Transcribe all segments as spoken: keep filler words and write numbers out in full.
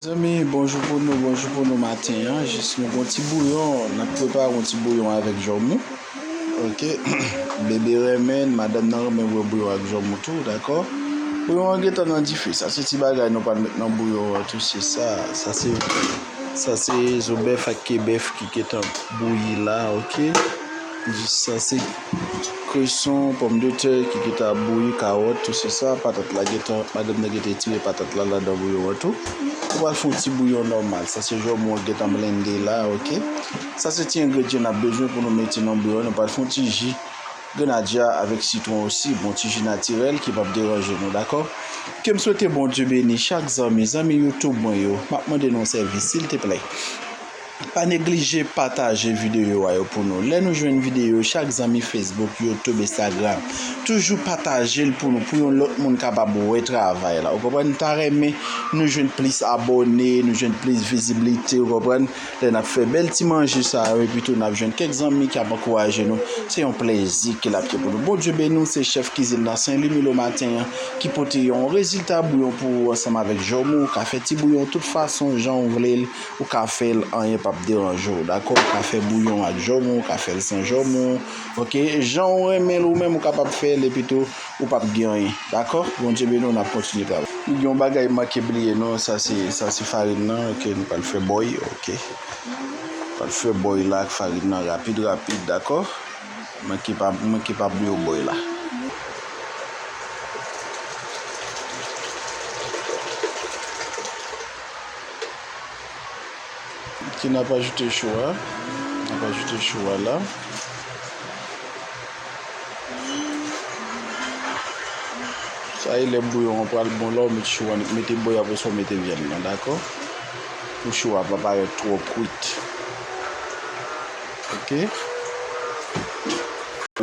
Zanmi, bonjou pou nou, bonjou pou nou maten an. Jis nou gon ti bouyon, n ap prepare yon ti bouyon avèk janmou. Ok. Bebe renmen, madanm nan renmen bwè bouyon ak janmou tou, dakò? Bouyon an gentan nan dife. Sa se ti bagay nou pral met nan bouyon an tou, se sa. Sa se, sa se zo bèf ak ke bèf ki gentan bouyi la, ok? Jis sa se kreson, pòmdetè ki gentan ap bouyi, kawòt, tou se sa. Patat la gentan, madanm nan gentan tire patat la ladan bouyon an tou. Nou pral fè yon ti bouyon nòmal. Sa se janmou an gentan blende la, ok? Sa se ti engredyan n ap bezwen pou nou mete nan bouyon. Nou pral fè yon ti ji grenadya avèk sitwon osi, bon ti ji natirèl ki p ap deranje nou, dakò? Ke m swete Bondye beni chak zanmi, zanmi YouTube mwen yo. M ap mande nou yon sèvis, silteplè. Pa neglije pataje videyo a yo pou nou. Lè nou jwenn videyo, chak zanmi Facebook, YouTube, Instagram, toujou pataje l pou nou, pou yon lòt moun kapab wè travay la. Ou konprann? M ta renmen nou jwenn plis abòne, nou jwenn plis viziblite, ou konprann? Lè n ap fè bèl ti manje sa yo, epi tou n ap jwenn kèk zanmi k ap ankouraje nou. Se yon plezi ke l ap ye pou nou. Bondye beni w, se chèf kizin nan Sen Lwi Milo maten an ki pote yon rezilta bouyon pou ou ansanm avèk janmou. Ou ka fè ti bouyon tout fason, jan w vle l. Ou ka fè l, anyen p ap deranje w, dakò? Ou ka fè bouyon ak janmou, ou ka fè l san janmou, ok? Jan w renmen l ou menm, ou kapab fè l, epi tou, ou p ap gen anyen, dakò? Bondye beni w, n ap kontinye travay. Yon bagay m manke bliye non, sa se, sa se farin nan, ok, nou pral fè bòy, ok. Pral fè bòy la ak farin nan rapid, rapid, dakò? Manke pa, manke pa bliye bòy la. Ok, n ap ajoute chou a. N ap ajoute chou a la. Sa e lè bouyon an pral bon la, ou met chou a, mete bòy apre sa, ou mete vyann nan, dakò? Pou chou a pa parèt twò kwit. Ok.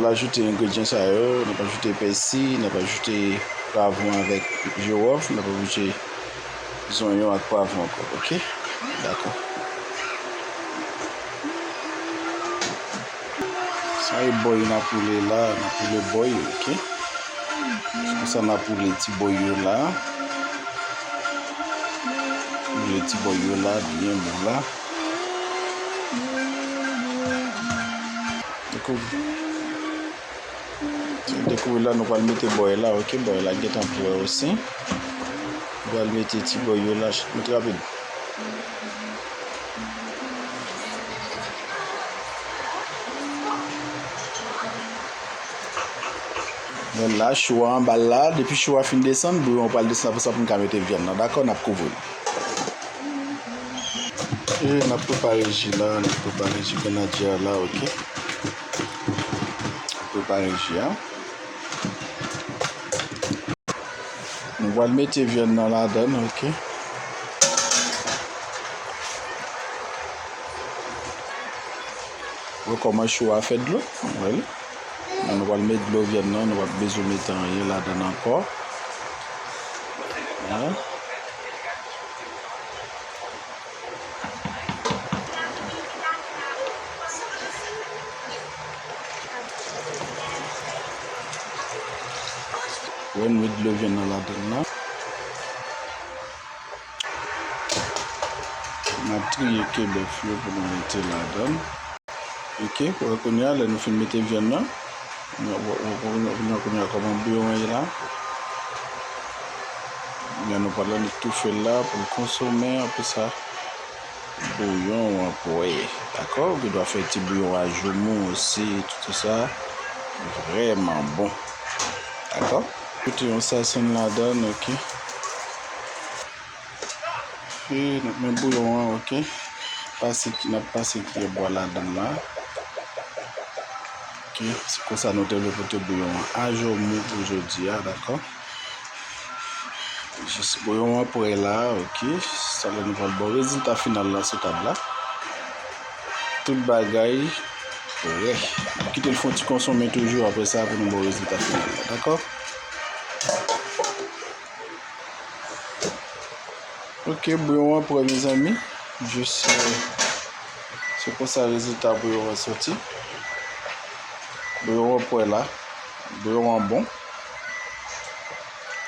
N ap ajoute engredyan sa yo, n ap ajoute pèsi, n ap ajoute pwavwon avèk jiwòf, n ap ajoute zonyon ak pwavwon ankò, ok? Dakò. Sa e bòy n ap woule la, n ap woule bòy, ok? Se konsa n ap woule ti bòy yo la. Woule ti bòy yo la, byen bon la. Dekouvri. Dekouvri la, nou pral mete bòy la, ok, bòy la gentan prè osi. Nou pral mete ti bòy yo la, mete rapid. Men la, chou a anba l la, depi chou a fin desann, bouyon an pral desann, apre sa pou n ka mete vyann nan, dakò, n ap kouvri l. E n ap prepare ji la, n ap prepare ji grenadya la, ok. Prepare ji a. Nou pral mete vyann nan ladann, ok. Wè kòman chou a fè dlo, wè l. Nou pral met dlo vyann nan, nou p ap bezwen mete anyen ladann ankò. Hein? Wè, nou met dlo vyann nan ladann nan. N ap triye ke bèf yo pou nou mete ladann. Ok, wè kounye a, lè nou fin mete vyann nan, nou, wè, wè, wè, wè kounye a kòman bouyon an ye la. Byen, nou pral annik toufe l la pou l konsome, apre sa, bouyon an prè. Dakò? Ou gen dwa fè ti bouyon a joumou osi, tout sa. Vrèman bon. Dakò? Koute yon sasonn ladann, ok. E n ap met bouyon an, ok. Pase, n ap pase kiyè bwa ladann la. Ok, se konsa nou te vle pote bouyon an a joumou pou jodi a, dakò? Jis bouyon an prè la, ok. Sa lè nou pral ba w rezilta final la sou tab la. Tout bagay prè. N ap kite l fè yon ti konsome toujou, apre sa pou nou ba w rezilta final la, dakò? Ok, bouyon an prè, mezanmi. Jis, euh, se konsa rezilta bouyon an soti. Bouyon an prè la. Bouyon an bon.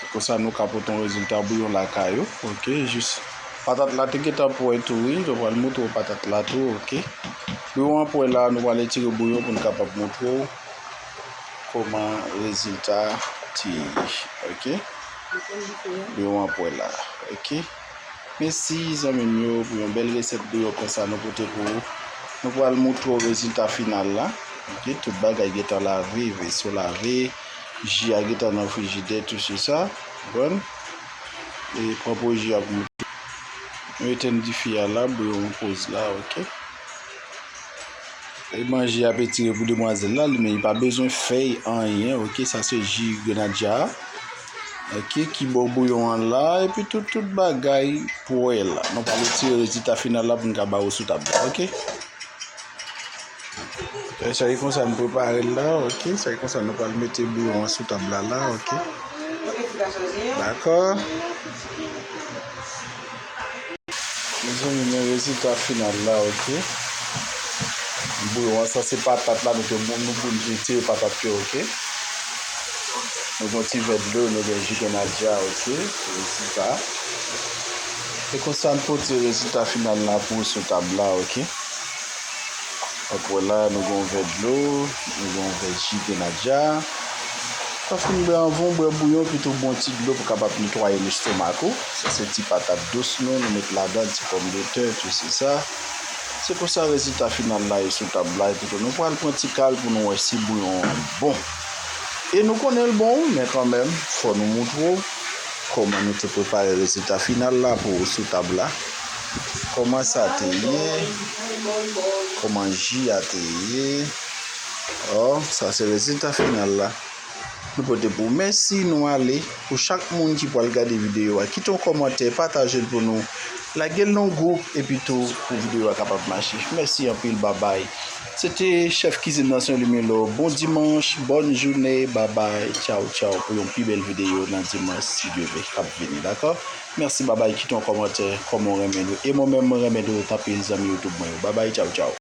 Se konsa nou ka pote yon rezilta bouyon lakay ou. Ok, jis Patat la te gentan pwè tou, wi. Nou pral montre w patat la tou, oke. Bouyon an pwè la, nou pral retire bouyon pou n kapab montre w kòman rezilta te ye, oke. Bouyon an pwè la, oke. Mèsi, zanmi m yo, pou yon bèl resèt bouyon konsa nou pote pou ou. Nou pral montre w rezilta final la. Oke, tout bagay gentan lave, veso lave, ji a gentan nan frijidè, tout se sa. Bon. E pran pou ji a pou mwen. Nou etenn dife a la, bouyon an poze la, oke. E manje ap etire pou demwazèl la, li menm li pa bezwen fèy anyen, oke, sa se ji grenadya a, oke, ki bò bouyon an la, epi tout, tout bagay pwè la. Nou pral retire rezilta final la pou n ka ba ou sou tab la, oke. E sa e konsa nou prepare l la, oke, sa e konsa nou pral mete bouyon an sou tab la, la, oke. Dakò. Mezanmi, men rezilta final la, oke. Bouyon an, sa se patat la, nou te, nou pou retire patat yo, oke. Nou gen yon ti vè dlo, nou gen ji grenadya, oke. Rezilta. E konsa, nou pote rezilta final la pou sou tab la, oke. Apre la, nou gen yon vè dlo, nou gen yon vè ji grenadya. Sa fin bwè anvan w bwè bouyon, pito bwè yon ti dlo pou kapab netwaye lestomak ou. Sa se ti patat dous nou, nou met ladan ti pòmdetè, tout se sa. Se konsa rezilta final la ye sou tab la, epi tou nou pral pran ti kal pou nou wè si bouyon an bon. E nou konnen l bon, wi, men kanmenm, fò nou montre w kòman nou te prepare rezilta final la pou ou sou tab la. Kòman sa te ye, kòman ji a te ye. Ò, sa se rezilta final la. Nou pote pou ou. Mèsi, nou ale. Pou chak moun ki pral gade videyo a, kite yon kòmantè, pataje l pou nou. Lage l nan gwoup, epi tou pou videyo a kapab mache. Mèsi anpil, babay. Se te chèf kizin nan Sen Limyelo. Bon dimanch, bòn jounen, babay, tchaw, tchaw, pou yon pi bèl videyo nan dimanch, si Dye vle, k ap vini, dakò? Mèsi, babay, kite yon kòmantè, kòman w renmen nou. E mwen menm, mwen renmen nou tout anpil, zanmi YouTube mwen yo. Babay, tchaw, tchaw.